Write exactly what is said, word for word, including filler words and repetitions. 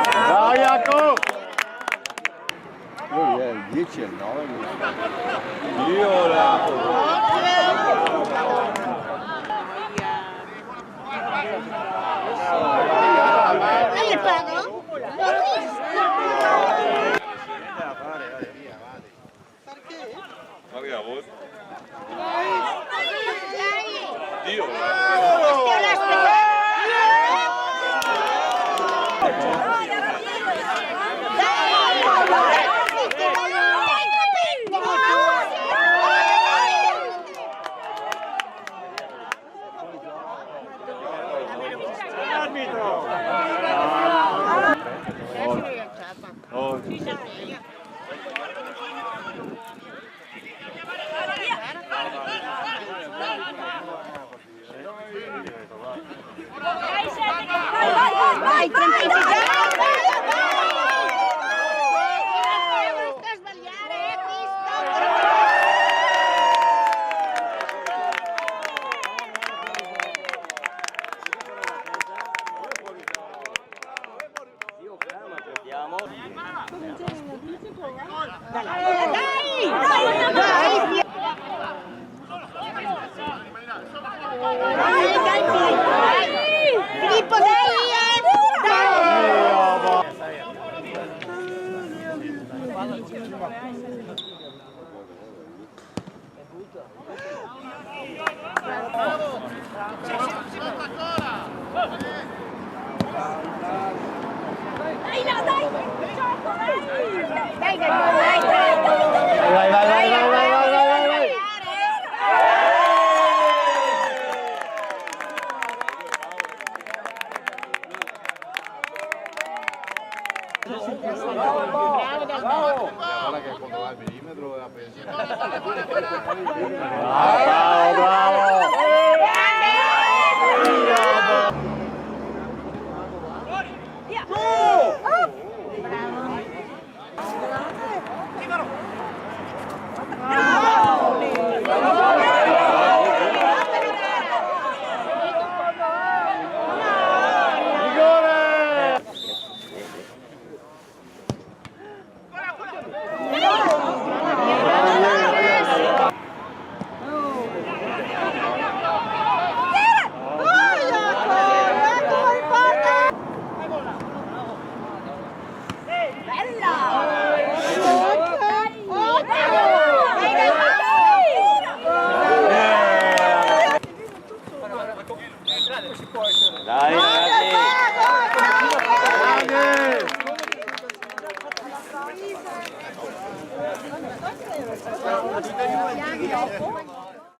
Bravo, Jaco! Lui è il dieci e il nove, lui. Io la... Lei è Paolo? Parché? Ma che vuoi? Dio! Arbitro! Oh. Vai, tranquillo. Filippo, dai, eh! Dai! Dai, dai, dai, dai, dai, dai. Vai, vai, vai, vai, vai, vai, vai, vai. Bravo, bravo. Dai, ragazzi! Grande!